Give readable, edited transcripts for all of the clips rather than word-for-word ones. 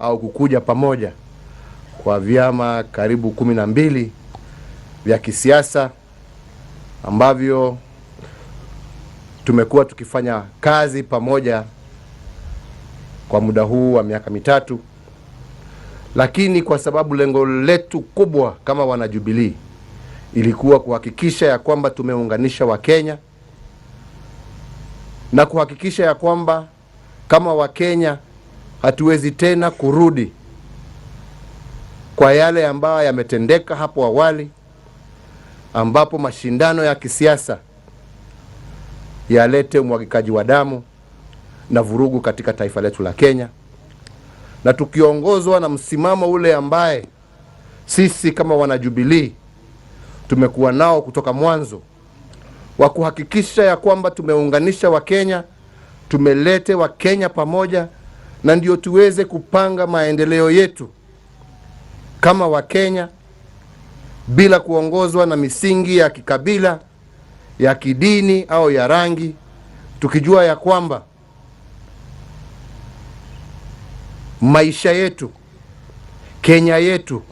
au kukuja pamoja kwa vyama karibu 12 vya kisiasa ambavyo tumekuwa tukifanya kazi pamoja kwa muda huu wa miaka 3, lakini kwa sababu lengo letu kubwa kama wanajubilee ilikuwa kuhakikisha ya kwamba tumeunganisha Wakenya na kuhakikisha ya kwamba kama Wakenya hatuwezi tena kurudi kwa yale ambayo yametendeka hapo awali, ambapo mashindano ya kisiasa yalete umwagikaji wa damu na vurugu katika taifa letu la Kenya, na tukiongozwa na msimamo ule ambaye sisi kama wanajubilee tumekuwa nao kutoka mwanzo wa kuhakikisha ya kwamba tumeunganisha Wakenya, tumelete Wakenya pamoja, na ndio tuweze kupanga maendeleo yetu kama Wakenya bila kuongozwa na misingi ya kikabila, ya kidini au ya rangi, tukijua ya kwamba maisha yetu, Kenya yetu,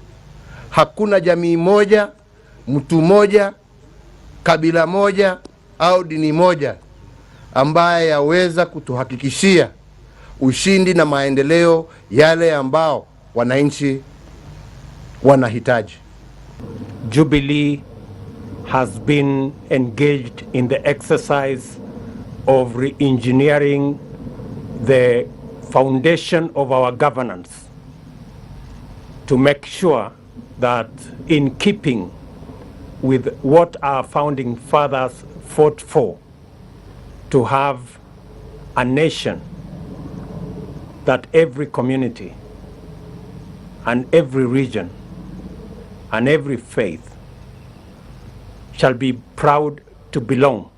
hakuna jamii moja, mtu moja, kabila moja au dini moja ambaye yaweza kutuhakikishia ushindi na maendeleo yale ambao wananchi wanahitaji. Jubilee has been engaged in the exercise of re-engineering the foundation of our governance to make sure that, in keeping with what our founding fathers fought for, to have a nation that every community and every region and every faith shall be proud to belong.